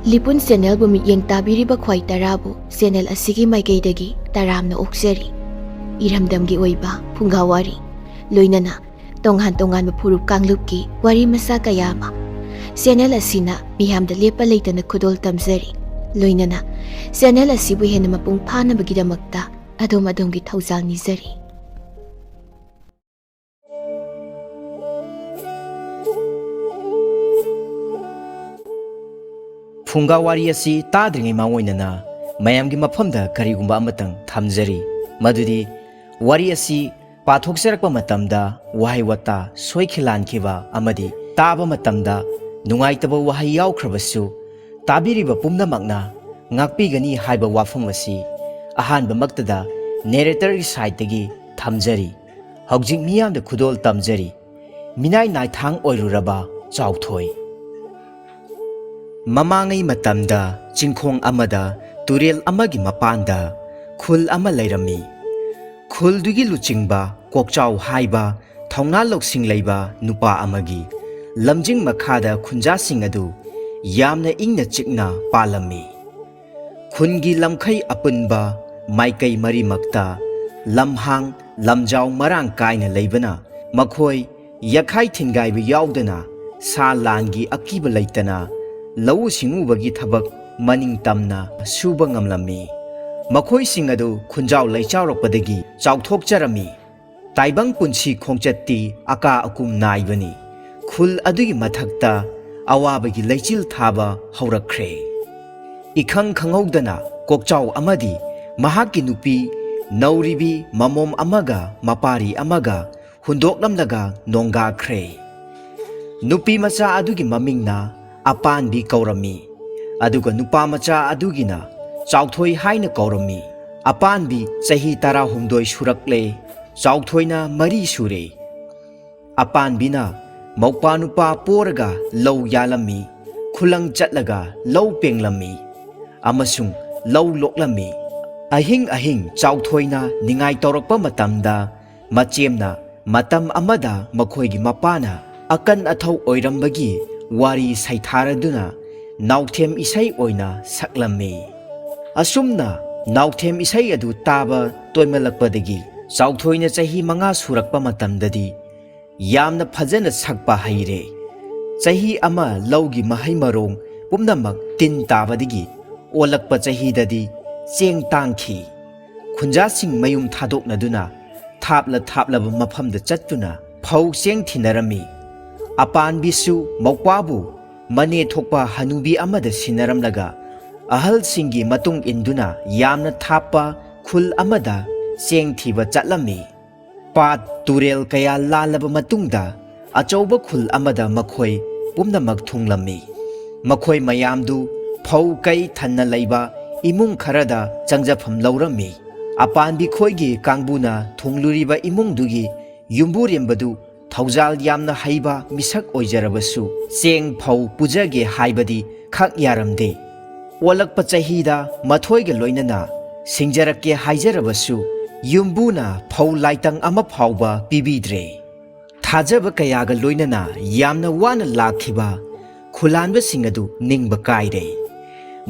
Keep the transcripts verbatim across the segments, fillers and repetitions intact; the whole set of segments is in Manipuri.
ꯂꯤꯄꯨꯟ ꯆꯦꯅꯦꯜꯕꯨ ꯃꯤꯠꯌꯦꯡ ꯇꯥꯕꯤꯔꯤꯕ ꯈ꯭ꯋꯥꯏ ꯇꯔꯥꯕꯨ ꯆꯦꯅꯦꯜ ꯑꯁꯤꯒꯤ ꯃꯥꯏꯀꯩꯗꯒꯤ ꯇꯔꯥꯝꯅ ꯑꯣꯛꯆꯔꯤ꯫ ꯏꯔꯝꯗꯝꯒꯤ ꯑꯣꯏꯕ ꯐꯨꯡꯒꯥ ꯋꯥꯔꯤ, ꯂꯣꯏꯅꯅ ꯇꯣꯉꯥꯟ ꯇꯣꯉꯥꯟꯕ ꯐꯨꯔꯨꯞ ꯀꯥꯡꯂꯨꯞꯀꯤ ꯋꯥꯔꯤ ꯃꯆꯥ ꯀꯌꯥ ꯑꯃ ꯆꯦꯅꯦꯜ ꯑꯁꯤꯅ ꯃꯤꯌꯥꯝꯗ ꯂꯦꯞꯄ ꯂꯩꯇꯅ ꯈꯨꯗꯣꯜ ꯇꯝꯖꯔꯤ꯫ ꯂꯣꯏꯅꯅ ꯆꯦꯅꯦꯜ ꯑꯁꯤꯕꯨ ꯍꯦꯟꯅ ꯃꯄꯨꯡ ꯐꯥꯅꯕꯒꯤꯗꯃꯛꯇ ꯑꯗꯣꯝ ꯑꯗꯣꯝꯒꯤ ꯊꯧꯖꯥꯜ ꯅꯤꯖꯔꯤ꯫ ꯐꯨꯡꯒꯥ ꯋꯥꯔꯤ ꯑꯁꯤ ꯇꯥꯗ꯭ꯔꯤꯉꯩ ꯃꯥꯡꯑꯣꯏꯅꯅ ꯃꯌꯥꯝꯒꯤ ꯃꯐꯝꯗ ꯀꯔꯤꯒꯨꯝꯕ ꯑꯃꯇꯪ ꯊꯝꯖꯔꯤ, ꯃꯗꯨꯗꯤ ꯋꯥꯔꯤ ꯑꯁꯤ ꯄꯥꯊꯣꯛꯆꯔꯛꯄ ꯃꯇꯝꯗ ꯋꯥꯍꯩ ꯋꯥꯇꯥ ꯁꯣꯏꯈꯤꯂꯥꯟꯈꯤꯕ ꯑꯃꯗꯤ ꯇꯥꯕ ꯃꯇꯝꯗ ꯅꯨꯡꯉꯥꯏꯇꯕ ꯋꯥꯍꯩ ꯌꯥꯎꯈ꯭ꯔꯕꯁꯨ, ꯇꯥꯕꯤꯔꯤꯕ ꯄꯨꯝꯅꯃꯛꯅ ꯉꯥꯛꯄꯤꯒꯅꯤ ꯍꯥꯏꯕ ꯋꯥꯐꯝ ꯑꯁꯤ ꯑꯍꯥꯟꯕꯃꯛꯇꯗ ꯅꯦꯔꯦꯇꯔꯒꯤ ꯁꯥꯏꯠꯇꯒꯤ ꯊꯝꯖꯔꯤ꯫ ꯍꯧꯖꯤꯛ ꯃꯤꯌꯥꯝꯗ ꯈꯨꯗꯣꯜ ꯇꯝꯖꯔꯤ꯫ ꯃꯤꯅꯥꯏ ꯅꯥꯏꯊꯥꯡ ꯑꯣꯏꯔꯨꯔꯕ ꯆꯥꯎꯊꯣꯏ꯫ ꯃꯃꯥꯡꯉꯩ ꯃꯇꯝꯗ ꯆꯤꯡꯈꯣꯡ ꯑꯃꯗ ꯇꯨꯔꯦꯜ ꯑꯃꯒꯤ ꯃꯄꯥꯟꯗ ꯈꯨꯜ ꯑꯃ ꯂꯩꯔꯝꯃꯤ꯫ ꯈꯨꯜꯗꯨꯒꯤ ꯂꯨꯆꯤꯡꯕ ꯀꯣꯛꯆꯥꯎ ꯍꯥꯏꯕ ꯊꯧꯅꯥ ꯂꯧꯁꯤꯡ ꯂꯩꯕ ꯅꯨꯄꯥ ꯑꯃꯒꯤ ꯂꯝꯖꯤꯡ ꯃꯈꯥꯗ ꯈꯨꯟꯖꯥꯁꯤꯡ ꯑꯗꯨ ꯌꯥꯝꯅ ꯏꯪꯅ ꯆꯤꯛꯅ ꯄꯥꯜꯂꯝꯃꯤ꯫ ꯈꯨꯟꯒꯤ ꯂꯝꯈꯩ ꯑꯄꯨꯟꯕ ꯃꯥꯏꯀꯩ ꯃꯔꯤꯃꯛꯇ ꯂꯝꯍꯥꯡ ꯂꯝꯖꯥꯎ ꯃꯔꯥꯡ ꯀꯥꯏꯅ ꯂꯩꯕꯅ ꯃꯈꯣꯏ ꯌꯥꯈꯥꯏ ꯊꯤꯟꯒꯥꯏꯕ ꯌꯥꯎꯗꯅ, ꯁꯥ ꯂꯥꯟꯒꯤ ꯑꯀꯤꯕ ꯂꯩꯇꯅ ꯂꯧꯎ ꯁꯤꯡꯎꯕꯒꯤ ꯊꯕꯛ ꯃꯅꯤꯡ ꯇꯝꯅ ꯁꯨꯕ ꯉꯝꯂꯝꯃꯤ꯫ ꯃꯈꯣꯏꯁꯤꯡ ꯑꯗꯨ ꯈꯨꯟꯖꯥꯎ ꯂꯩꯆꯥꯎꯔꯛꯄꯗꯒꯤ ꯆꯥꯎꯊꯣꯛꯆꯔꯝꯃꯤ꯫ ꯇꯥꯏꯕꯪ ꯄꯨꯟꯁꯤ ꯈꯣꯡꯆꯠꯇꯤ ꯑꯀꯥ ꯑꯀꯨꯝ ꯅꯥꯏꯕꯅꯤ꯫ ꯈꯨꯜ ꯑꯗꯨꯒꯤ ꯃꯊꯛꯇ ꯑꯋꯥꯕꯒꯤ ꯂꯩꯆꯤꯜ ꯊꯥꯕ ꯍꯧꯔꯛꯈ꯭ꯔꯦ꯫ ꯏꯈꯪ ꯈꯪꯍꯧꯗꯅ ꯀꯣꯛꯆꯥꯎ ꯑꯃꯗꯤ ꯃꯍꯥꯛꯀꯤ ꯅꯨꯄꯤ, ꯅꯧꯔꯤꯕꯤ ꯃꯃꯣꯝ ꯑꯃꯒ ꯃꯄꯥꯔꯤ ꯑꯃꯒ ꯍꯨꯟꯗꯣꯛꯂꯝꯂꯒ ꯅꯣꯡꯒꯥꯈ꯭ꯔꯦ꯫ ꯅꯨꯄꯤ ꯃꯆꯥ ꯑꯗꯨꯒꯤ ꯃꯃꯤꯡꯅ ꯑꯄꯥꯟꯕꯤ ꯀꯧꯔꯝꯃꯤ, ꯑꯗꯨꯒ ꯅꯨꯄꯥ ꯃꯆꯥ ꯑꯗꯨꯒꯤꯅ ꯆꯥꯎꯊꯣꯏ ꯍꯥꯏꯅ ꯀꯧꯔꯝꯃꯤ꯫ ꯑꯄꯥꯟꯕꯤ ꯆꯍꯤ ꯇꯔꯥꯍꯨꯝꯗꯣꯏ ꯁꯨꯔꯛꯂꯦ, ꯆꯥꯎꯊꯣꯏꯅ ꯃꯔꯤ ꯁꯨꯔꯦ꯫ ꯑꯄꯥꯟꯕꯤꯅ ꯃꯧꯄꯥ ꯅꯨꯄꯥ ꯄꯣꯔꯒ ꯂꯧ ꯌꯥꯜꯂꯝꯃꯤ, ꯈꯨꯂꯪ ꯆꯠꯂꯒ ꯂꯧ ꯄꯦꯡꯂꯝꯃꯤ ꯑꯃꯁꯨꯡ ꯂꯧ ꯂꯣꯛꯂꯝꯃꯤ꯫ ꯑꯍꯤꯡ ꯑꯍꯤꯡ ꯆꯥꯎꯊꯣꯏꯅ ꯅꯤꯡꯉꯥꯏ ꯇꯧꯔꯛꯄ ꯃꯇꯝꯗ, ꯃꯆꯦꯝꯅ ꯃꯇꯝ ꯑꯃꯗ ꯃꯈꯣꯏꯒꯤ ꯃꯄꯥꯅ ꯑꯀꯟ ꯑꯊꯧ ꯑꯣꯏꯔꯝꯕꯒꯤ ꯋꯥꯔꯤ ꯁꯩꯊꯥꯔꯗꯨꯅ ꯅꯥꯎꯊꯦꯝ ꯏꯁꯩ ꯑꯣꯏꯅ ꯁꯛꯂꯝꯃꯤ꯫ ꯑꯁꯨꯝꯅ ꯅꯥꯎꯊꯦꯝ ꯏꯁꯩ ꯑꯗꯨ ꯇꯥꯕ ꯇꯣꯏꯃꯜꯂꯛꯄꯗꯒꯤ ꯆꯥꯎꯊꯣꯏꯅ ꯆꯍꯤ ꯃꯉꯥ ꯁꯨꯔꯛꯄ ꯃꯇꯝꯗꯗꯤ ꯌꯥꯝꯅ ꯐꯖꯅ ꯁꯛꯄ ꯍꯩꯔꯦ꯫ ꯆꯍꯤ ꯑꯃ ꯂꯧꯒꯤ ꯃꯍꯩ ꯃꯔꯣꯡ ꯄꯨꯝꯅꯃꯛ ꯇꯤꯟ ꯇꯥꯕꯗꯒꯤ ꯑꯣꯜꯂꯛꯄ ꯆꯍꯤꯗꯗꯤ ꯆꯦꯡ ꯇꯥꯡꯈꯤ꯫ ꯈꯨꯟꯖꯥꯁꯤꯡ ꯃꯌꯨꯝ ꯊꯥꯗꯣꯛꯅꯗꯨꯅ ꯊꯥꯞꯂ ꯊꯥꯞꯂꯕ ꯃꯐꯝꯗ ꯆꯠꯇꯨꯅ ꯐꯧ ꯆꯦꯡ ꯊꯤꯅꯔꯝꯃꯤ꯫ ꯑꯄꯥꯟꯕꯤꯁꯨ ꯃꯧꯄ꯭ꯋꯥꯕꯨ ꯃꯅꯦ ꯊꯣꯛꯄ ꯍꯅꯨꯕꯤ ꯑꯃꯗ ꯁꯤꯟꯅꯔꯝꯂꯒ ꯑꯍꯜꯁꯤꯡꯒꯤ ꯃꯇꯨꯡ ꯏꯟꯗꯨꯅ ꯌꯥꯝꯅ ꯊꯥꯞꯄ ꯈꯨꯜ ꯑꯃꯗ ꯆꯦꯡ ꯊꯤꯕ ꯆꯠꯂꯝꯃꯤ꯫ ꯄꯥꯠ ꯇꯨꯔꯦꯜ ꯀꯌꯥ ꯂꯥꯜꯂꯕ ꯃꯇꯨꯡꯗ ꯑꯆꯧꯕ ꯈꯨꯜ ꯑꯃꯗ ꯃꯈꯣꯏ ꯄꯨꯝꯅꯃꯛ ꯊꯨꯡꯂꯝꯃꯤ꯫ ꯃꯈꯣꯏ ꯃꯌꯥꯝꯗꯨ ꯐꯧ ꯀꯩ ꯊꯟꯅ ꯂꯩꯕ ꯏꯃꯨꯡ ꯈꯔꯗ ꯆꯪꯖꯐꯝ ꯂꯧꯔꯝꯃꯤ꯫ ꯑꯄꯥꯟꯕꯤ ꯈꯣꯏꯒꯤ ꯀꯥꯡꯕꯨꯅ ꯊꯨꯡꯂꯨꯔꯤꯕ ꯏꯃꯨꯡꯗꯨꯒꯤ ꯌꯨꯝꯕꯨꯔꯦꯝꯕꯗꯨ ꯊꯧꯖꯥꯜ ꯌꯥꯝꯅ ꯍꯩꯕ ꯃꯤꯁꯛ ꯑꯣꯏꯖꯔꯕꯁꯨ ꯆꯦꯡ ꯐꯧ ꯄꯨꯖꯒꯦ ꯍꯥꯏꯕꯗꯤ ꯈꯛ ꯌꯥꯔꯝꯗꯦ꯫ ꯑꯣꯜꯂꯛꯄ ꯆꯍꯤꯗ ꯃꯊꯣꯏꯒ ꯂꯣꯏꯅꯅ ꯁꯤꯡꯖꯔꯛꯀꯦ ꯍꯥꯏꯖꯔꯕꯁꯨ ꯌꯨꯝꯕꯨꯅ ꯐꯧ ꯂꯥꯏꯇꯪ ꯑꯃ ꯐꯥꯎꯕ ꯄꯤꯕꯤꯗ꯭ꯔꯦ꯫ ꯊꯥꯖꯕ ꯀꯌꯥꯒ ꯂꯣꯏꯅꯅ ꯌꯥꯝꯅ ꯋꯥꯅ ꯂꯥꯛꯈꯤꯕ ꯈꯨꯂꯥꯟꯕꯁꯤꯡ ꯑꯗꯨ ꯅꯤꯡꯕ ꯀꯥꯏꯔꯦ꯫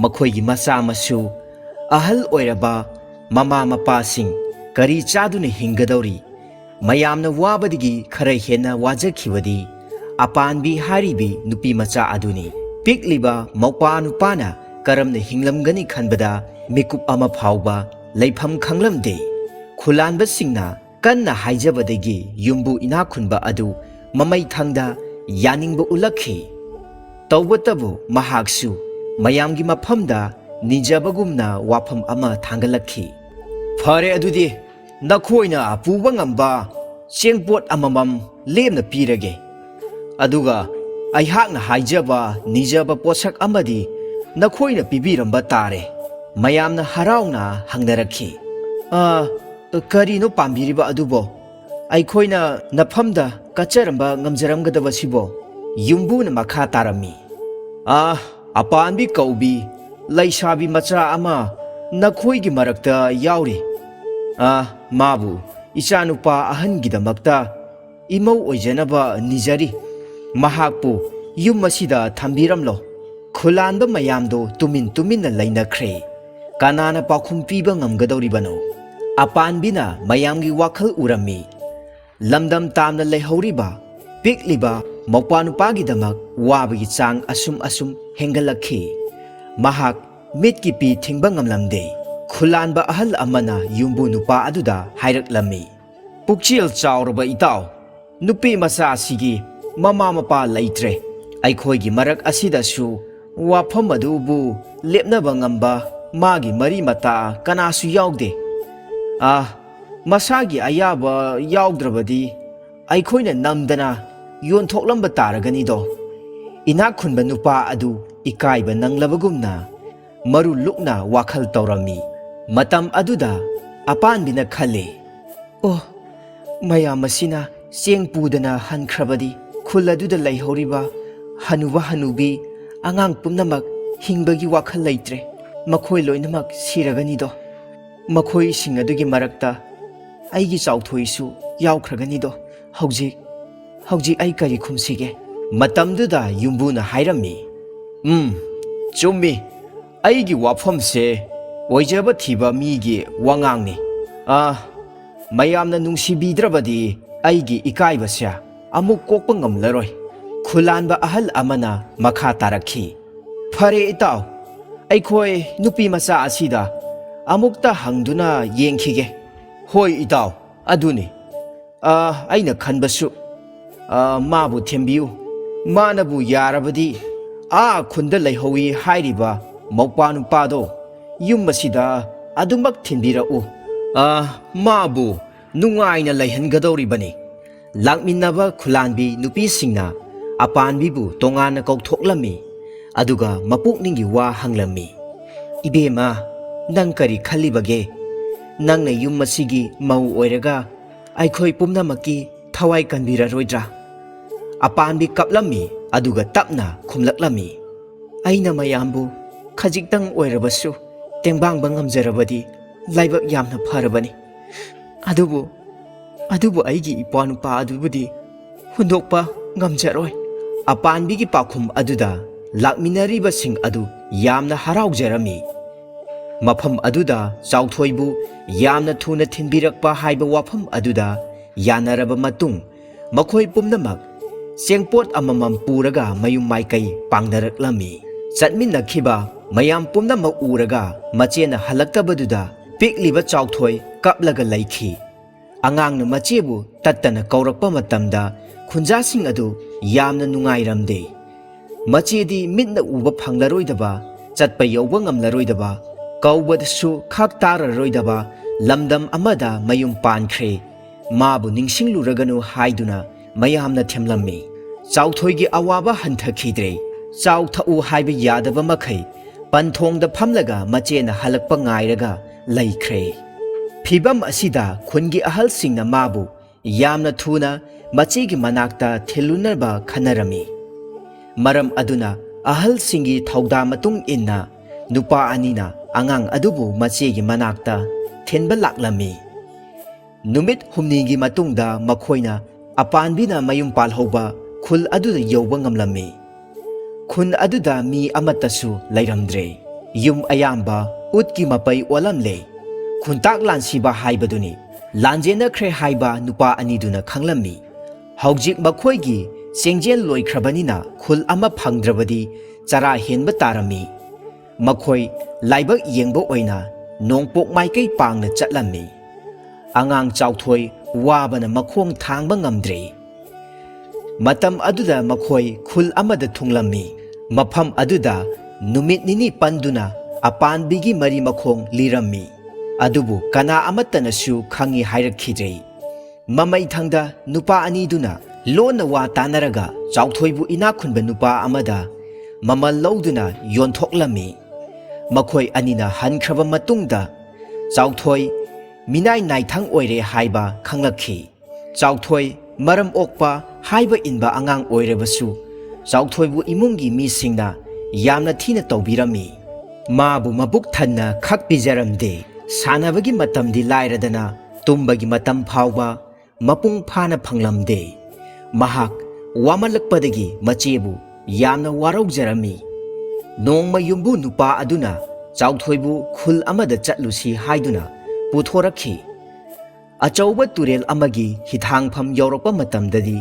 ꯃꯈꯣꯏꯒꯤ ꯃꯆꯥ ꯃꯁꯨ ꯑꯍꯜ ꯑꯣꯏꯔꯕ ꯃꯃꯥ ꯃꯄꯥꯁꯤꯡ ꯀꯔꯤ ꯆꯥꯗꯨꯅ ꯍꯤꯡꯒꯗꯧꯔꯤ? ꯃꯌꯥꯝꯅ ꯋꯥꯕꯗꯒꯤ ꯈꯔ ꯍꯦꯟꯅ ꯋꯥꯖꯈꯤꯕꯗꯤ ꯑꯄꯥꯟꯕꯤ ꯍꯥꯏꯔꯤꯕꯤ ꯅꯨꯄꯤ ꯃꯆꯥ ꯑꯗꯨꯅꯤ꯫ ꯄꯤꯛꯂꯤꯕ ꯃꯧꯄꯥ ꯅꯨꯄꯥꯅ ꯀꯔꯝꯅ ꯍꯤꯡꯂꯝꯒꯅꯤ ꯈꯟꯕꯗ ꯃꯤꯀꯨꯞ ꯑꯃ ꯐꯥꯎꯕ ꯂꯩꯐꯝ ꯈꯪꯂꯝꯗꯦ꯫ ꯈꯨꯂꯥꯟꯕꯁꯤꯡꯅ ꯀꯟꯅ ꯍꯥꯏꯖꯕꯗꯒꯤ ꯌꯨꯝꯕꯨ ꯏꯅꯥꯛꯈꯨꯟꯕ ꯑꯗꯨ ꯃꯃꯩ ꯊꯪꯗ ꯌꯥꯅꯤꯡꯕ ꯎꯠꯂꯛꯈꯤ꯫ ꯇꯧꯕꯇꯕꯨ ꯃꯍꯥꯛꯁꯨ ꯃꯌꯥꯝꯒꯤ ꯃꯐꯝꯗ ꯅꯤꯖꯕꯒꯨꯝꯅ ꯋꯥꯐꯝ ꯑꯃ ꯊꯥꯡꯒꯠꯂꯛꯈꯤ꯫ "ꯐꯔꯦ, ꯑꯗꯨꯗꯤ ꯅꯈꯣꯏꯅ ꯄꯨꯕ ꯉꯝꯕ ꯆꯦꯡꯄꯣꯠ ꯑꯃꯃꯝ ꯂꯦꯝꯅ ꯄꯤꯔꯒꯦ꯫ ꯑꯗꯨꯒ ꯑꯩꯍꯥꯛꯅ ꯍꯥꯏꯖꯕ ꯅꯤꯖꯕ ꯄꯣꯠꯁꯛ ꯑꯃꯗꯤ ꯅꯈꯣꯏꯅ ꯄꯤꯕꯤꯔꯝꯕ ꯇꯥꯔꯦ꯫" ꯃꯌꯥꯝꯅ ꯍꯔꯥꯎꯅ ꯍꯪꯅꯔꯛꯈꯤ꯫ "ꯑ, ꯀꯔꯤꯅꯣ ꯄꯥꯝꯕꯤꯔꯤꯕ ꯑꯗꯨꯕꯣ? ꯑꯩꯈꯣꯏꯅ ꯅꯐꯝꯗ ꯀꯠꯆꯔꯝꯕ ꯉꯝꯖꯔꯝꯒꯗꯕꯁꯤꯕꯣ?" ꯌꯨꯝꯕꯨꯅ ꯃꯈꯥ ꯇꯥꯔꯝꯃꯤ꯫ "ꯑ, ꯑꯄꯥꯟꯕꯤ ꯀꯧꯕꯤ ꯂꯩꯁꯥꯕꯤ ꯃꯆꯥ ꯑꯃ ꯅꯈꯣꯏꯒꯤ ꯃꯔꯛꯇ ꯌꯥꯎꯔꯤ꯫ ꯑ, ꯃꯥꯕꯨ ꯏꯆꯥꯅꯨꯄꯥ ꯑꯍꯟꯒꯤꯗꯃꯛꯇ ꯏꯃꯧ ꯑꯣꯏꯖꯅꯕ ꯅꯤꯖꯔꯤ꯫ ꯃꯍꯥꯛꯄꯨ ꯌꯨꯝ ꯑꯁꯤꯗ ꯊꯝꯕꯤꯔꯝꯂꯣ꯫" ꯈꯨꯂꯥꯟꯕ ꯃꯌꯥꯝꯗꯣ ꯇꯨꯃꯤꯟ ꯇꯨꯃꯤꯟꯅ ꯂꯩꯅꯈ꯭ꯔꯦ꯫ ꯀꯅꯥꯅ ꯄꯥꯎꯈꯨꯝ ꯄꯤꯕ ꯉꯝꯒꯗꯧꯔꯤꯕꯅꯣ? ꯑꯄꯥꯟꯕꯤꯅ ꯃꯌꯥꯝꯒꯤ ꯋꯥꯈꯜ ꯎꯔꯝꯃꯤ꯫ ꯂꯝꯗꯝ ꯇꯥꯝꯅ ꯂꯩꯍꯧꯔꯤꯕ ꯄꯤꯛꯂꯤꯕ ꯃꯧꯄ꯭ꯋꯥ ꯅꯨꯄꯥꯒꯤꯗꯃꯛ ꯋꯥꯕꯒꯤ ꯆꯥꯡ ꯑꯁꯨꯝ ꯑꯁꯨꯝ ꯍꯦꯟꯒꯠꯂꯛꯈꯤ꯫ ꯃꯍꯥꯛ ꯃꯤꯠꯀꯤ ꯄꯤ ꯊꯤꯡꯕ ꯉꯝꯂꯝꯗꯦ꯫ ꯈꯨꯂꯥꯟꯕ ꯑꯍꯜ ꯑꯃꯅ ꯌꯨꯝꯕꯨ ꯅꯨꯄꯥ ꯑꯗꯨꯗ ꯍꯥꯏꯔꯛꯂꯝꯃꯤ, "ꯄꯨꯛꯆꯦꯜ ꯆꯥꯎꯔꯕ ꯏꯇꯥꯎ, ꯅꯨꯄꯤ ꯃꯆꯥ ꯑꯁꯤꯒꯤ ꯃꯃꯥ ꯃꯄꯥ ꯂꯩꯇ꯭ꯔꯦ꯫ ꯑꯩꯈꯣꯏꯒꯤ ꯃꯔꯛ ꯑꯁꯤꯗꯁꯨ ꯋꯥꯐꯝ ꯑꯗꯨꯕꯨ ꯂꯦꯞꯅꯕ ꯉꯝꯕ ꯃꯥꯒꯤ ꯃꯔꯤ ꯃꯇꯥ ꯀꯅꯥꯁꯨ ꯌꯥꯎꯗꯦ꯫ ꯑꯥ, ꯃꯁꯥꯒꯤ ꯑꯌꯥꯕ ꯌꯥꯎꯗ꯭ꯔꯕꯗꯤ ꯑꯩꯈꯣꯏꯅ ꯅꯝꯗꯅ ꯌꯣꯟꯊꯣꯛꯂꯝꯕ ꯇꯥꯔꯒꯅꯤꯗꯣ꯫" ꯏꯅꯥꯛ ꯈꯨꯟꯕ ꯅꯨꯄꯥ ꯑꯗꯨ ꯏꯀꯥꯏꯕ ꯅꯪꯂꯕꯒꯨꯝꯅ ꯃꯔꯨ ꯂꯨꯛꯅ ꯋꯥꯈꯜ ꯇꯧꯔꯝꯃꯤ꯫ ꯃꯇꯝ ꯑꯗꯨꯗ ꯑꯄꯥꯟꯕꯤꯅ ꯈꯜꯂꯤ, "ꯑꯣ, ꯃꯌꯥꯝ ꯑꯁꯤꯅ ꯆꯦꯡ ꯄꯨꯗꯅ ꯍꯟꯈ꯭ꯔꯕꯗꯤ ꯈꯨꯜ ꯑꯗꯨꯗ ꯂꯩꯍꯧꯔꯤꯕ ꯍꯅꯨꯕ ꯍꯅꯨꯕꯤ, ꯑꯉꯥꯡ ꯄꯨꯝꯅꯃꯛ ꯍꯤꯡꯕꯒꯤ ꯋꯥꯈꯜ ꯂꯩꯇ꯭ꯔꯦ꯫ ꯃꯈꯣꯏ ꯂꯣꯏꯅꯃꯛ ꯁꯤꯔꯒꯅꯤꯗꯣ꯫ ꯃꯈꯣꯏꯁꯤꯡ ꯑꯗꯨꯒꯤ ꯃꯔꯛꯇ ꯑꯩꯒꯤ ꯆꯥꯎꯊꯣꯏꯁꯨ ꯌꯥꯎꯈ꯭ꯔꯒꯅꯤꯗꯣ꯫ ꯍꯧꯖꯤꯛ, ꯍꯧꯖꯤꯛ ꯑꯩ ꯀꯔꯤ ꯈꯨꯝꯁꯤꯒꯦ?" ꯃꯇꯝꯗꯨꯗ ꯌꯨꯝꯕꯨꯅ ꯍꯥꯏꯔꯝꯃꯤ, "ꯎꯝ, ꯆꯨꯝꯃꯤ꯫ ꯑꯩꯒꯤ ꯋꯥꯐꯝꯁꯦ ꯑꯣꯏꯖꯕ ꯊꯤꯕ ꯃꯤꯒꯤ ꯋꯥꯉꯥꯡꯅꯤ꯫ ꯑꯥ, ꯃꯌꯥꯝꯅ ꯅꯨꯡꯁꯤꯕꯤꯗ꯭ꯔꯕꯗꯤ ꯑꯩꯒꯤ ꯏꯀꯥꯏꯕꯁꯦ ꯑꯃꯨꯛ ꯀꯣꯛꯄ ꯉꯝꯂꯔꯣꯏ꯫" ꯈꯨꯂꯥꯟꯕ ꯑꯍꯜ ꯑꯃꯅ ꯃꯈꯥ ꯇꯥꯔꯛꯈꯤ, "ꯐꯔꯦ ꯏꯇꯥꯎ, ꯑꯩꯈꯣꯏ ꯅꯨꯄꯤ ꯃꯆꯥ ꯑꯁꯤꯗ ꯑꯃꯨꯛꯇ ꯍꯪꯗꯨꯅ ꯌꯦꯡꯈꯤꯒꯦ꯫" "ꯍꯣꯏ ꯏꯇꯥꯎ, ꯑꯗꯨꯅꯤ꯫ ꯑ, ꯑꯩꯅ ꯈꯟꯕꯁꯨ, ꯑ, ꯃꯥꯕꯨ ꯊꯦꯝꯕꯤꯌꯨ꯫ ꯃꯥꯅꯕꯨ ꯌꯥꯔꯕꯗꯤ ꯑꯥ ꯈꯨꯟꯗ ꯂꯩꯍꯧꯏ ꯍꯥꯏꯔꯤꯕ ꯃꯧꯄ꯭ꯋꯥ ꯅꯨꯄꯥꯗꯣ ꯌꯨꯝ ꯑꯁꯤꯗ ꯑꯗꯨꯃꯛ ꯊꯤꯟꯕꯤꯔꯛꯎ꯫ ꯑ, ꯃꯥꯕꯨ ꯅꯨꯡꯉꯥꯏꯅ ꯂꯩꯍꯟꯒꯗꯧꯔꯤꯕꯅꯤ꯫" ꯂꯥꯛꯃꯤꯟꯅꯕ ꯈꯨꯂꯥꯟꯕꯤ ꯅꯨꯄꯤꯁꯤꯡꯅ ꯑꯄꯥꯟꯕꯤꯕꯨ ꯇꯣꯉꯥꯟꯅ ꯀꯧꯊꯣꯛꯂꯝꯃꯤ꯫ ꯑꯗꯨꯒ ꯃꯄꯨꯛꯅꯤꯡꯒꯤ ꯋꯥ ꯍꯪꯂꯝꯃꯤ꯫ "ꯏꯕꯦꯝꯃ, ꯅꯪ ꯀꯔꯤ ꯈꯜꯂꯤꯕꯒꯦ? ꯅꯪꯅ ꯌꯨꯝ ꯑꯁꯤꯒꯤ ꯃꯧ ꯑꯣꯏꯔꯒ ꯑꯩꯈꯣꯏ ꯄꯨꯝꯅꯃꯛꯀꯤ ꯊꯋꯥꯏ ꯀꯟꯕꯤꯔꯔꯣꯏꯗ꯭ꯔꯥ?" ꯑꯄꯥꯟꯕꯤ ꯀꯞꯂꯝꯃꯤ, ꯑꯗꯨꯒ ꯇꯞꯅ ꯈꯨꯝꯂꯛꯂꯝꯃꯤ, "ꯑꯩꯅ ꯃꯌꯥꯝꯕꯨ ꯈꯖꯤꯛꯇꯪ ꯑꯣꯏꯔꯕꯁꯨ ꯇꯦꯡꯕꯥꯡꯕ ꯉꯝꯖꯔꯕꯗꯤ ꯂꯥꯏꯕꯛ ꯌꯥꯝꯅ ꯐꯔꯕꯅꯤ꯫ ꯑꯗꯨꯕꯨ, ꯑꯗꯨꯕꯨ ꯑꯩꯒꯤ ꯏꯄ꯭ꯋꯥ ꯅꯨꯄꯥ ꯑꯗꯨꯕꯨꯗꯤ ꯍꯨꯟꯗꯣꯛꯄ ꯉꯝꯖꯔꯣꯏ꯫" ꯑꯄꯥꯟꯕꯤꯒꯤ ꯄꯥꯎꯈꯨꯝ ꯑꯗꯨꯗ ꯂꯥꯛꯃꯤꯟꯅꯔꯤꯕꯁꯤꯡ ꯑꯗꯨ ꯌꯥꯝꯅ ꯍꯔꯥꯎꯖꯔꯝꯃꯤ꯫ ꯃꯐꯝ ꯑꯗꯨꯗ ꯆꯥꯎꯊꯣꯏꯕꯨ ꯌꯥꯝꯅ ꯊꯨꯅ ꯊꯤꯟꯕꯤꯔꯛꯄ ꯍꯥꯏꯕ ꯋꯥꯐꯝ ꯑꯗꯨꯗ ꯌꯥꯅꯔꯕ ꯃꯇꯨꯡ, ꯃꯈꯣꯏ ꯄꯨꯝꯅꯃꯛ ꯆꯦꯡꯄꯣꯠ ꯑꯃꯃꯝ ꯄꯨꯔꯒ ꯃꯌꯨꯝ ꯃꯥꯏꯀꯩ ꯄꯥꯡꯅꯔꯛꯂꯝꯃꯤ꯫ ꯆꯠꯃꯤꯟꯅꯈꯤꯕ ꯃꯌꯥꯝ ꯄꯨꯝꯅꯃꯛ ꯎꯔꯒ ꯃꯆꯦꯅ ꯍꯜꯂꯛꯇꯕꯗꯨꯗ ꯄꯤꯛꯂꯤꯕ ꯆꯥꯎꯊꯣꯏ ꯀꯞꯂꯒ ꯂꯩꯈꯤ꯫ ꯑꯉꯥꯡꯅ ꯃꯆꯦꯕꯨ ꯇꯠꯇꯅ ꯀꯧꯔꯛꯄ ꯃꯇꯝꯗ ꯈꯨꯟꯖꯥꯁꯤꯡ ꯑꯗꯨ ꯌꯥꯝꯅ ꯅꯨꯡꯉꯥꯏꯔꯝꯗꯦ꯫ ꯃꯆꯦꯗꯤ ꯃꯤꯠꯅ ꯎꯕ ꯐꯪꯂꯔꯣꯏꯗꯕ, ꯆꯠꯄ ꯌꯧꯕ ꯉꯝꯂꯔꯣꯏꯗꯕ, ꯀꯧꯕꯗꯁꯨ ꯈꯥꯛ ꯇꯥꯔꯔꯣꯏꯗꯕ ꯂꯝꯗꯝ ꯑꯃꯗ ꯃꯌꯨꯝ ꯄꯥꯟꯈ꯭ꯔꯦ꯫ ꯃꯥꯕꯨ ꯅꯤꯡꯁꯤꯡꯂꯨꯔꯒꯅꯨ ꯍꯥꯏꯗꯨꯅ ꯃꯌꯥꯝꯅ ꯊꯦꯝꯂꯝꯃꯤ꯫ ꯆꯥꯎꯊꯣꯏꯒꯤ ꯑꯋꯥꯕ ꯍꯟꯊꯈꯤꯗ꯭ꯔꯦ꯫ ꯆꯥꯎ ꯊꯛꯎ ꯍꯥꯏꯕ ꯌꯥꯗꯕ ꯃꯈꯩ ꯄꯟꯊꯣꯡꯗ ꯐꯝꯂꯒ ꯃꯆꯦꯅ ꯍꯜꯂꯛꯄ ꯉꯥꯏꯔꯒ ꯂꯩꯈ꯭ꯔꯦ꯫ ꯐꯤꯚꯝ ꯑꯁꯤꯗ ꯈꯨꯟꯒꯤ ꯑꯍꯜꯁꯤꯡꯅ ꯃꯥꯕꯨ ꯌꯥꯝꯅ ꯊꯨꯅ ꯃꯆꯦꯒꯤ ꯃꯅꯥꯛꯇ ꯊꯤꯜꯂꯨꯅꯕ ꯈꯟꯅꯔꯝꯃꯤ꯫ ꯃꯔꯝ ꯑꯗꯨꯅ ꯑꯍꯜꯁꯤꯡꯒꯤ ꯊꯧꯗꯥꯡ ꯃꯇꯨꯡ ꯏꯟꯅ ꯅꯨꯄꯥ ꯑꯅꯤꯅ ꯑꯉꯥꯡ ꯑꯗꯨꯕꯨ ꯃꯆꯦꯒꯤ ꯃꯅꯥꯛꯇ ꯊꯤꯟꯕ ꯂꯥꯛꯂꯝꯃꯤ꯫ ꯅꯨꯃꯤꯠ ꯍꯨꯝꯅꯤꯒꯤ ꯃꯇꯨꯡꯗ ꯃꯈꯣꯏꯅ ꯑꯄꯥꯟꯕꯤꯅ ꯃꯌꯨꯝ ꯄꯥꯜꯍꯧꯕ ꯈꯨꯜ ꯑꯗꯨꯗ ꯌꯧꯕ ꯉꯝꯂꯝꯃꯤ꯫ ꯈꯨꯟ ꯑꯗꯨꯗ ꯃꯤ ꯑꯃꯠꯇꯁꯨ ꯂꯩꯔꯝꯗ꯭ꯔꯦ꯫ ꯌꯨꯝ ꯑꯌꯥꯝꯕ ꯎꯠꯀꯤ ꯃꯄꯩ ꯑꯣꯜꯂꯝꯂꯦ꯫ ꯈꯨꯟꯇꯥꯛ ꯂꯥꯟꯁꯤꯕ ꯍꯥꯏꯕꯗꯨꯅꯤ꯫ ꯂꯥꯟꯖꯦꯟꯅꯈ꯭ꯔꯦ ꯍꯥꯏꯕ ꯅꯨꯄꯥ ꯑꯅꯤꯗꯨꯅ ꯈꯪꯂꯝꯃꯤ꯫ ꯍꯧꯖꯤꯛ ꯃꯈꯣꯏꯒꯤ ꯆꯦꯡꯖꯦꯜ ꯂꯣꯏꯈ꯭ꯔꯕꯅꯤꯅ ꯈꯨꯜ ꯑꯃ ꯐꯪꯗ꯭ꯔꯕꯗꯤ ꯆꯔꯥ ꯍꯦꯟꯕ ꯇꯥꯔꯝꯃꯤ꯫ ꯃꯈꯣꯏ ꯂꯥꯏꯕꯛ ꯌꯦꯡꯕ ꯑꯣꯏꯅ ꯅꯣꯡꯄꯣꯛ ꯃꯥꯏꯀꯩ ꯄꯥꯡꯅ ꯆꯠꯂꯝꯃꯤ꯫ ꯑꯉꯥꯡ ꯆꯥꯎꯊꯣꯏ ꯋꯥꯕꯅ ꯃꯈꯣꯡ ꯊꯥꯡꯕ ꯉꯝꯗ꯭ꯔꯦ꯫ ꯃꯇꯝ ꯑꯗꯨꯗ ꯃꯈꯣꯏ ꯈꯨꯜ ꯑꯃꯗ ꯊꯨꯡꯂꯝꯃꯤ꯫ ꯃꯐꯝ ꯑꯗꯨꯗ ꯅꯨꯃꯤꯠ ꯅꯤꯅꯤ ꯄꯟꯗꯨꯅ ꯑꯄꯥꯟꯕꯤꯒꯤ ꯃꯔꯤ ꯃꯈꯣꯡ ꯂꯤꯔꯝꯃꯤ꯫ ꯑꯗꯨꯕꯨ ꯀꯅꯥ ꯑꯃꯠꯇꯅꯁꯨ ꯈꯪꯏ ꯍꯥꯏꯔꯛꯈꯤꯗ꯭ꯔꯦ꯫ ꯃꯃꯩꯊꯪꯗ ꯅꯨꯄꯥ ꯑꯅꯤꯗꯨꯅ ꯂꯣꯟꯅ ꯋꯥ ꯇꯥꯅꯔꯒ ꯆꯥꯎꯊꯣꯏꯕꯨ ꯏꯅꯥꯛ ꯈꯨꯟꯕ ꯅꯨꯄꯥ ꯑꯃꯗ ꯃꯃꯜ ꯂꯧꯗꯨꯅ ꯌꯣꯟꯊꯣꯛꯂꯝꯃꯤ꯫ ꯃꯈꯣꯏ ꯑꯅꯤꯅ ꯍꯟꯈ꯭ꯔꯕ ꯃꯇꯨꯡꯗ ꯆꯥꯎꯊꯣꯏ ꯃꯤꯅꯥꯏ ꯅꯥꯏꯊꯪ ꯑꯣꯏꯔꯦ ꯍꯥꯏꯕ ꯈꯪꯂꯛꯈꯤ꯫ ꯆꯥꯎꯊꯣꯏ ꯃꯔꯝ ꯑꯣꯛꯄ ꯍꯥꯏꯕ ꯏꯟꯕ ꯑꯉꯥꯡ ꯑꯣꯏꯔꯕꯁꯨ ꯆꯥꯎꯊꯣꯏꯕꯨ ꯏꯃꯨꯡꯒꯤ ꯃꯤꯁꯤꯡꯅ ꯌꯥꯝꯅ ꯊꯤꯅ ꯇꯧꯕꯤꯔꯝꯃꯤ꯫ ꯃꯥꯕꯨ ꯃꯕꯨꯛ ꯊꯟꯅ ꯈꯛ ꯄꯤꯖꯔꯝꯗꯦ꯫ ꯁꯥꯟꯅꯕꯒꯤ ꯃꯇꯝꯗꯤ ꯂꯥꯏꯔꯗꯅ ꯇꯨꯝꯕꯒꯤ ꯃꯇꯝ ꯐꯥꯎꯕ ꯃꯄꯨꯡ ꯐꯥꯅ ꯐꯪꯂꯝꯗꯦ꯫ ꯃꯍꯥꯛ ꯋꯥꯃꯜꯂꯛꯄꯗꯒꯤ ꯃꯆꯦꯕꯨ ꯌꯥꯝꯅ ꯋꯥꯔꯧꯖꯔꯝꯃꯤ꯫ ꯅꯣꯡꯃ ꯌꯨꯝꯕꯨ ꯅꯨꯄꯥ ꯑꯗꯨꯅ ꯆꯥꯎꯊꯣꯏꯕꯨ ꯈꯨꯜ ꯑꯃꯗ ꯆꯠꯂꯨꯁꯤ ꯍꯥꯏꯗꯨꯅ ꯄꯨꯊꯣꯔꯛꯈꯤ꯫ ꯑꯆꯧꯕ ꯇꯨꯔꯦꯜ ꯑꯃꯒꯤ ꯍꯤꯊꯥꯡꯐꯝ ꯌꯧꯔꯛꯄ ꯃꯇꯝꯗꯗꯤ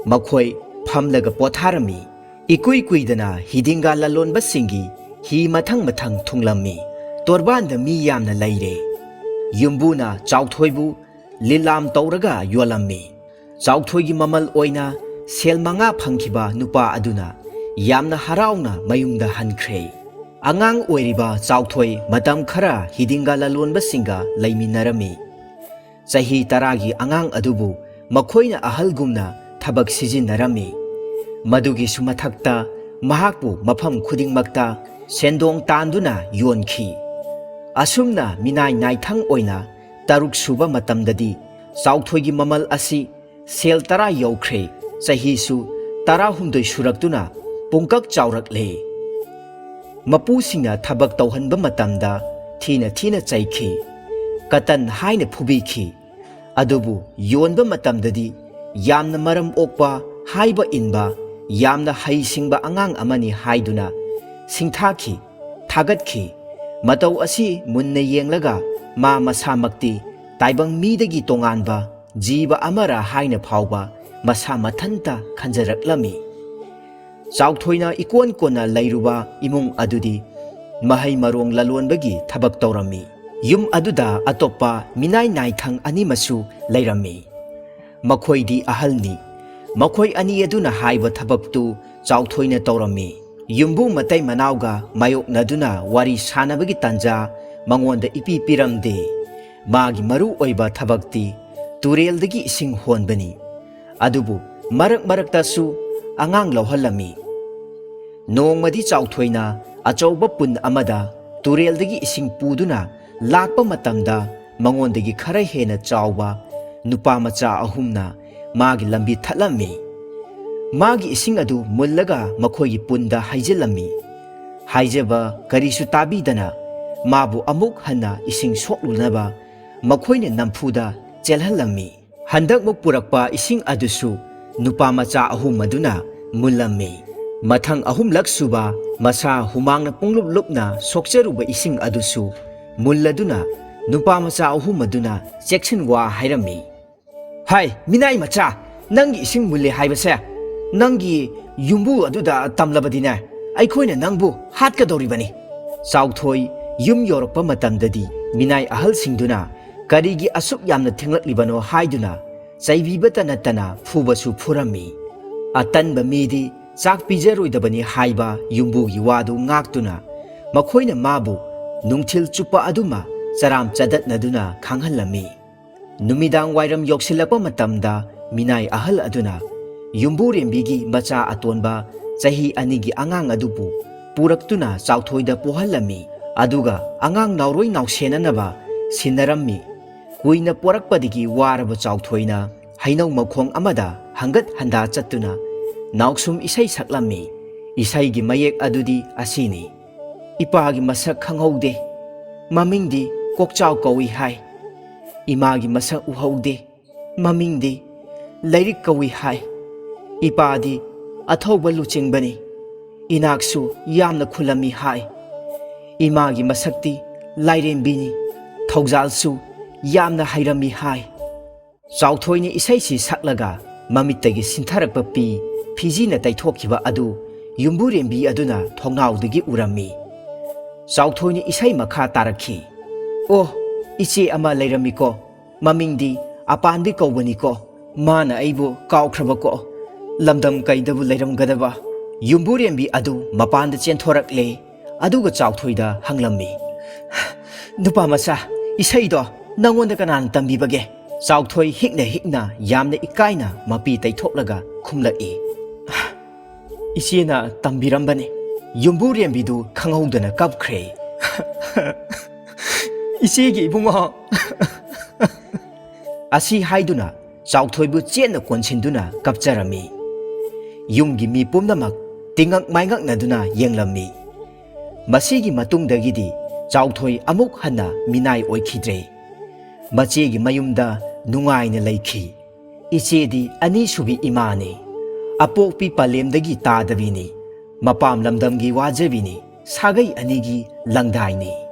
ꯃꯈꯣꯏ ꯐꯝꯂꯒ ꯄꯣꯊꯥꯔꯝꯃꯤ꯫ ꯏꯀꯨꯏ ꯀꯨꯏꯗꯅ ꯍꯤꯗꯤꯡꯒ ꯂꯂꯣꯟꯕꯁꯤꯡꯒꯤ ꯍꯤ ꯃꯊꯪ ꯃꯊꯪ ꯊꯨꯡꯂꯝꯃꯤ꯫ ꯇꯣꯔꯕꯥꯟꯗ ꯃꯤ ꯌꯥꯝꯅ ꯂꯩꯔꯦ꯫ ꯌꯨꯝꯕꯨꯅ ꯆꯥꯎꯊꯣꯏꯕꯨ ꯂꯤꯂꯥꯝ ꯇꯧꯔꯒ ꯌꯣꯜꯂꯝꯃꯤ꯫ ꯆꯥꯎꯊꯣꯏꯒꯤ ꯃꯃꯜ ꯑꯣꯏꯅ ꯁꯦꯜ ꯃꯉꯥ ꯐꯪꯈꯤꯕ ꯅꯨꯄꯥ ꯑꯗꯨꯅ ꯌꯥꯝꯅ ꯍꯔꯥꯎꯅ ꯃꯌꯨꯝꯗ ꯍꯟꯈ꯭ꯔꯦ꯫ ꯑꯉꯥꯡ ꯑꯣꯏꯔꯤꯕ ꯆꯥꯎꯊꯣꯏ ꯃꯇꯝ ꯈꯔ ꯍꯤꯗꯤꯡꯒ ꯂꯂꯣꯟꯕꯁꯤꯡꯒ ꯂꯩꯃꯤꯟꯅꯔꯝꯃꯤ꯫ ꯆꯍꯤ ꯇꯔꯥꯒꯤ ꯑꯉꯥꯡ ꯑꯗꯨꯕꯨ ꯃꯈꯣꯏꯅ ꯑꯍꯜꯒꯨꯝꯅ ꯊꯕꯛ ꯁꯤꯖꯤꯟꯅꯔꯝꯃꯤ꯫ ꯃꯗꯨꯒꯤꯁꯨ ꯃꯊꯛꯇ ꯃꯍꯥꯛꯄꯨ ꯃꯐꯝ ꯈꯨꯗꯤꯡꯃꯛꯇ ꯁꯦꯟꯗꯣꯡ ꯇꯥꯟꯗꯨꯅ ꯌꯣꯟꯈꯤ꯫ ꯑꯁꯨꯝꯅ ꯃꯤꯅꯥꯏ ꯅꯥꯏꯊꯪ ꯑꯣꯏꯅ ꯇꯔꯨꯛ ꯁꯨꯕ ꯃꯇꯝꯗꯗꯤ ꯆꯥꯎꯊꯣꯏꯒꯤ ꯃꯃꯜ ꯑꯁꯤ ꯁꯦꯜ ꯇꯔꯥ ꯌꯧꯈ꯭ꯔꯦ꯫ ꯆꯍꯤꯁꯨ ꯇꯔꯥꯍꯨꯝꯗꯣꯏ ꯁꯨꯔꯛꯇꯨꯅ ꯄꯨꯡꯀꯛ ꯆꯥꯎꯔꯛꯂꯦ꯫ ꯃꯄꯨꯁꯤꯡꯅ ꯊꯕꯛ ꯇꯧꯍꯟꯕ ꯃꯇꯝꯗ ꯊꯤꯅ ꯊꯤꯅ ꯆꯩꯈꯤ, ꯀꯇꯟ ꯍꯥꯏꯅ ꯐꯨꯕꯤꯈꯤ꯫ ꯑꯗꯨꯕꯨ ꯌꯣꯟꯕ ꯃꯇꯝꯗꯗꯤ ꯌꯥꯝꯅ ꯃꯔꯝ ꯑꯣꯛꯄ, ꯍꯥꯏꯕ ꯏꯟꯕ, ꯌꯥꯝꯅ ꯍꯩꯁꯤꯡꯕ ꯑꯉꯥꯡ ꯑꯃꯅꯤ ꯍꯥꯏꯗꯨꯅ ꯁꯤꯡꯊꯥꯈꯤ, ꯊꯥꯒꯠꯈꯤ꯫ ꯃꯇꯧ ꯑꯁꯤ ꯃꯨꯟꯅ ꯌꯦꯡꯂꯒ ꯃꯥ ꯃꯁꯥꯃꯛꯇꯤ ꯇꯥꯏꯕꯪ ꯃꯤꯗꯒꯤ ꯇꯣꯉꯥꯟꯕ ꯖꯤꯕ ꯑꯃꯔ ꯍꯥꯏꯅ ꯐꯥꯎꯕ ꯃꯁꯥ ꯃꯊꯟꯇ ꯈꯟꯖꯔꯛꯂꯝꯃꯤ꯫ ꯆꯥꯎꯊꯣꯏꯅ ꯏꯀꯣꯟ ꯀꯣꯟꯅ ꯂꯩꯔꯨꯕ ꯏꯃꯨꯡ ꯑꯗꯨꯗꯤ ꯃꯍꯩ ꯃꯔꯣꯡ ꯂꯂꯣꯟꯕꯒꯤ ꯊꯕꯛ ꯇꯧꯔꯝꯃꯤ꯫ ꯌꯨꯝ ꯑꯗꯨꯗ ꯑꯇꯣꯞꯄ ꯃꯤꯅꯥꯏ ꯅꯥꯏꯊꯪ ꯑꯅꯤꯃꯁꯨ ꯂꯩꯔꯝꯃꯤ꯫ ꯃꯈꯣꯏꯗꯤ ꯑꯍꯜꯅꯤ꯫ ꯃꯈꯣꯏ ꯑꯅꯤ ꯑꯗꯨꯅ ꯍꯥꯏꯕ ꯊꯕꯛꯇꯨ ꯆꯥꯎꯊꯣꯏꯅ ꯇꯧꯔꯝꯃꯤ꯫ ꯌꯨꯝꯕꯨ ꯃꯇꯩ ꯃꯅꯥꯎꯒ ꯃꯥꯌꯣꯛꯅꯗꯨꯅ ꯋꯥꯔꯤ ꯁꯥꯟꯅꯕꯒꯤ ꯇꯥꯟꯖꯥ ꯃꯉꯣꯟꯗ ꯏꯄꯤ ꯄꯤꯔꯝꯗꯦ꯫ ꯃꯥꯒꯤ ꯃꯔꯨ ꯑꯣꯏꯕ ꯊꯕꯛꯇꯤ ꯇꯨꯔꯦꯜꯗꯒꯤ ꯏꯁꯤꯡ ꯍꯣꯟꯕꯅꯤ꯫ ꯑꯗꯨꯕꯨ ꯃꯔꯛ ꯃꯔꯛꯇꯁꯨ ꯑꯉꯥꯡ ꯂꯧꯍꯜꯂꯝꯃꯤ꯫ ꯅꯣꯡꯃꯗꯤ ꯆꯥꯎꯊꯣꯏꯅ ꯑꯆꯧꯕ ꯄꯨꯟ ꯑꯃꯗ ꯇꯨꯔꯦꯜꯗꯒꯤ ꯏꯁꯤꯡ ꯄꯨꯗꯨꯅ ꯂꯥꯛꯄ ꯃꯇꯝꯗ ꯃꯉꯣꯟꯗꯒꯤ ꯈꯔ ꯍꯦꯟꯅ ꯆꯥꯎꯕ ꯅꯨꯄꯥ ꯃꯆꯥ ꯑꯍꯨꯝꯅ ꯃꯥꯒꯤ ꯂꯝꯕꯤ ꯊꯠꯂꯝꯃꯤ꯫ ꯃꯥꯒꯤ ꯏꯁꯤꯡ ꯑꯗꯨ ꯃꯨꯜꯂꯒ ꯃꯈꯣꯏꯒꯤ ꯄꯨꯟꯗ ꯍꯩꯖꯤꯜꯂꯝꯃꯤ꯫ ꯍꯥꯏꯖꯕ ꯀꯔꯤꯁꯨ ꯇꯥꯕꯤꯗꯅ ꯃꯥꯕꯨ ꯑꯃꯨꯛ ꯍꯟꯅ ꯏꯁꯤꯡ ꯁꯣꯛꯂꯨꯅꯕ ꯃꯈꯣꯏꯅ ꯅꯝꯐꯨꯗ ꯆꯦꯜꯍꯜꯂꯝꯃꯤ꯫ ꯍꯟꯗꯛꯃꯨꯛ ꯄꯨꯔꯛꯄ ꯏꯁꯤꯡ ꯑꯗꯨꯁꯨ ꯅꯨꯄꯥ ꯃꯆꯥ ꯑꯍꯨꯝ ꯑꯗꯨꯅ ꯃꯨꯜꯂꯝꯃꯤ꯫ ꯃꯊꯪ ꯑꯍꯨꯝꯂꯛ ꯁꯨꯕ ꯃꯁꯥ ꯍꯨꯃꯥꯡꯅ ꯄꯨꯡꯂꯨꯞ ꯂꯨꯞꯅ ꯁꯣꯛꯆꯔꯨꯕ ꯏꯁꯤꯡ ꯑꯗꯨꯁꯨ ꯃꯨꯜꯂꯗꯨꯅ ꯅꯨꯄꯥ ꯃꯆꯥ ꯑꯍꯨꯝ ꯑꯗꯨꯅ ꯆꯦꯛꯁꯤꯟ ꯋꯥ ꯍꯥꯏꯔꯝꯃꯤ꯫ "ꯍꯥꯏ, ꯃꯤꯅꯥꯏ ꯃꯆꯥ, ꯅꯪꯒꯤ ꯏꯁꯤꯡ ꯃꯨꯜꯂꯦ ꯍꯥꯏꯕꯁꯦ ꯅꯪꯒꯤ ꯌꯨꯝꯕꯨ ꯑꯗꯨꯗ ꯇꯝꯂꯕꯗꯤꯅꯦ, ꯑꯩꯈꯣꯏꯅ ꯅꯪꯕꯨ ꯍꯥꯠꯀꯗꯧꯔꯤꯕꯅꯤ꯫" ꯆꯥꯎꯊꯣꯏ ꯌꯨꯝ ꯌꯧꯔꯛꯄ ꯃꯇꯝꯗꯗꯤ ꯃꯤꯅꯥꯏ ꯑꯍꯜꯁꯤꯡꯗꯨꯅ ꯀꯔꯤꯒꯤ ꯑꯁꯨꯛ ꯌꯥꯝꯅ ꯊꯦꯡꯂꯛꯂꯤꯕꯅꯣ ꯍꯥꯏꯗꯨꯅ ꯆꯩꯕꯤꯕꯇ ꯅꯠꯇꯅ ꯐꯨꯕꯁꯨ ꯐꯨꯔꯝꯃꯤ꯫ ꯑꯇꯟꯕ ꯃꯤꯗꯤ ꯆꯥꯛ ꯄꯤꯖꯔꯣꯏꯗꯕꯅꯤ ꯍꯥꯏꯕ ꯌꯨꯝꯕꯨꯒꯤ ꯋꯥꯗꯨ ꯉꯥꯛꯇꯨꯅ ꯃꯈꯣꯏꯅ ꯃꯥꯕꯨ ꯅꯨꯡꯊꯤꯜ ꯆꯨꯞꯄ ꯑꯗꯨꯃ ꯆꯔꯥꯝ ꯆꯗꯠꯅꯗꯨꯅ ꯈꯥꯡꯍꯜꯂꯝꯃꯤ꯫ ꯅꯨꯃꯤꯗꯥꯡ ꯋꯥꯏꯔꯝ ꯌꯧꯁꯤꯜꯂꯛꯄ ꯃꯇꯝꯗ ꯃꯤꯅꯥꯏ ꯑꯍꯜ ꯑꯗꯨꯅ ꯌꯨꯝꯕꯨꯔꯦꯝꯕꯤꯒꯤ ꯃꯆꯥ ꯑꯇꯣꯟꯕ ꯆꯍꯤ ꯑꯅꯤꯒꯤ ꯑꯉꯥꯡ ꯑꯗꯨꯕꯨ ꯄꯨꯔꯛꯇꯨꯅ ꯆꯥꯎꯊꯣꯏꯗ ꯄꯣꯍꯜꯂꯝꯃꯤ꯫ ꯑꯗꯨꯒ ꯑꯉꯥꯡ ꯅꯥꯎꯔꯣꯏ ꯅꯥꯎꯁꯦꯟꯅꯅꯕ ꯁꯤꯟꯅꯔꯝꯃꯤ꯫ ꯀꯨꯏꯅ ꯄꯣꯔꯛꯄꯗꯒꯤ ꯋꯥꯔꯕ ꯆꯥꯎꯊꯣꯏꯅ ꯍꯩꯅꯧ ꯃꯈꯣꯡ ꯑꯃꯗ ꯍꯪꯒꯠ ꯍꯟꯗꯥ ꯆꯠꯇꯨꯅ ꯅꯥꯎꯁꯨꯝ ꯏꯁꯩ ꯁꯛꯂꯝꯃꯤ꯫ ꯏꯁꯩꯒꯤ ꯃꯌꯦꯛ ꯑꯗꯨꯗꯤ ꯑꯁꯤꯅꯤ: "ꯏꯄꯥꯒꯤ ꯃꯁꯛ ꯈꯪꯍꯧꯗꯦ, ꯃꯃꯤꯡꯗꯤ ꯀꯣꯛꯆꯥꯎ ꯀꯧꯏ ꯍꯥꯏ꯫ ꯏꯃꯥꯒꯤ ꯃꯁꯛ ꯎꯍꯧꯗꯦ, ꯃꯃꯤꯡꯗꯤ ꯂꯥꯏꯔꯤꯛ ꯀꯧꯏ ꯍꯥꯏ꯫ ꯏꯄꯥꯗꯤ ꯑꯊꯧꯕ ꯂꯨꯆꯤꯡꯕꯅꯤ, ꯏꯅꯥꯛꯁꯨ ꯌꯥꯝꯅ ꯈꯨꯜꯂꯝꯃꯤ ꯍꯥꯏ꯫ ꯏꯃꯥꯒꯤ ꯃꯁꯛꯇꯤ ꯂꯥꯏꯔꯦꯝꯕꯤꯅꯤ, ꯊꯧꯖꯥꯜꯁꯨ ꯌꯥꯝꯅ ꯍꯩꯔꯝꯃꯤ ꯍꯥꯏ꯫" ꯆꯥꯎꯊꯣꯏꯅ ꯏꯁꯩꯁꯤ ꯁꯛꯂꯒ ꯃꯃꯤꯠꯇꯒꯤ ꯁꯤꯟꯊꯔꯛꯄ ꯄꯤ ꯐꯤꯖꯤꯅ ꯇꯩꯊꯣꯛꯈꯤꯕ ꯑꯗꯨ ꯌꯨꯝꯕꯨꯔꯦꯝꯕꯤ ꯑꯗꯨꯅ ꯊꯣꯡꯅꯥꯎꯗꯒꯤ ꯎꯔꯝꯃꯤ꯫ ꯆꯥꯎꯊꯣꯏꯅ ꯏꯁꯩ ꯃꯈꯥ ꯇꯥꯔꯛꯈꯤ: "ꯑꯣ, ꯏꯆꯦ ꯑꯃ ꯂꯩꯔꯝꯃꯤꯀꯣ, ꯃꯃꯤꯡꯗꯤ ꯑꯄꯥꯟꯕꯤ ꯀꯧꯕꯅꯤꯀꯣ꯫ ꯃꯥꯅ ꯑꯩꯕꯨ ꯀꯥꯎꯈ꯭ꯔꯕꯀꯣ꯫ ꯂꯝꯗꯝ ꯀꯩꯗꯕꯨ ꯂꯩꯔꯝꯒꯗꯕ?" ꯌꯨꯝꯕꯨꯔꯦꯝꯕꯤ ꯑꯗꯨ ꯃꯄꯥꯟꯗ ꯆꯦꯟꯊꯣꯔꯛꯂꯦ꯫ ꯑꯗꯨꯒ ꯆꯥꯎꯊꯣꯏꯗ ꯍꯪꯂꯝꯃꯤ: "ꯅꯨꯄꯥ ꯃꯆꯥ, ꯏꯁꯩꯗꯣ ꯅꯪꯉꯣꯟꯗ ꯀꯅꯥꯅ ꯇꯝꯕꯤꯕꯒꯦ?" ꯆꯥꯎꯊꯣꯏ ꯍꯤꯛꯅ ꯍꯤꯛꯅ ꯌꯥꯝꯅ ꯏꯀꯥꯏꯅ ꯃꯄꯤ ꯇꯩꯊꯣꯛꯂꯒ ꯈꯨꯝꯂꯛꯏ: "ꯏꯆꯦꯅ ꯇꯝꯕꯤꯔꯝꯕꯅꯤ꯫" ꯌꯨꯝꯕꯨꯔꯦꯝꯕꯤꯗꯨ ꯈꯪꯍꯧꯗꯅ ꯀꯞꯈ꯭ꯔꯦ꯫ "ꯏꯆꯦꯒꯤ ꯏꯕꯨꯡꯉꯣ!" ꯑꯁꯤ ꯍꯥꯏꯗꯨꯅ ꯆꯥꯎꯊꯣꯏꯕꯨ ꯆꯦꯠꯅ ꯀꯣꯟꯁꯤꯟꯗꯨꯅ ꯀꯞꯆꯔꯝꯃꯤ꯫ ꯌꯨꯝꯒꯤ ꯃꯤ ꯄꯨꯝꯅꯃꯛ ꯇꯤꯉꯛ ꯃꯥꯏꯉꯛꯅꯗꯨꯅ ꯌꯦꯡꯂꯝꯃꯤ꯫ ꯃꯁꯤꯒꯤ ꯃꯇꯨꯡꯗꯒꯤꯗꯤ ꯆꯥꯎꯊꯣꯏ ꯑꯃꯨꯛ ꯍꯟꯅ ꯃꯤꯅꯥꯏ ꯑꯣꯏꯈꯤꯗ꯭ꯔꯦ꯫ ꯃꯆꯦꯒꯤ ꯃꯌꯨꯝꯗ ꯅꯨꯡꯉꯥꯏꯅ ꯂꯩꯈꯤ꯫ ꯏꯆꯦꯗꯤ ꯑꯅꯤꯁꯨꯕꯤ ꯏꯃꯥꯅꯤ꯫ ꯑꯄꯣꯛꯄꯤ ꯄꯂꯦꯝꯗꯒꯤ ꯇꯥꯗꯕꯤꯅꯤ, ꯃꯄꯥꯝ ꯂꯝꯗꯝꯒꯤ ꯋꯥꯖꯕꯤꯅꯤ, ꯁꯥꯒꯩ ꯑꯅꯤꯒꯤ ꯂꯪꯗꯥꯏꯅꯤ꯫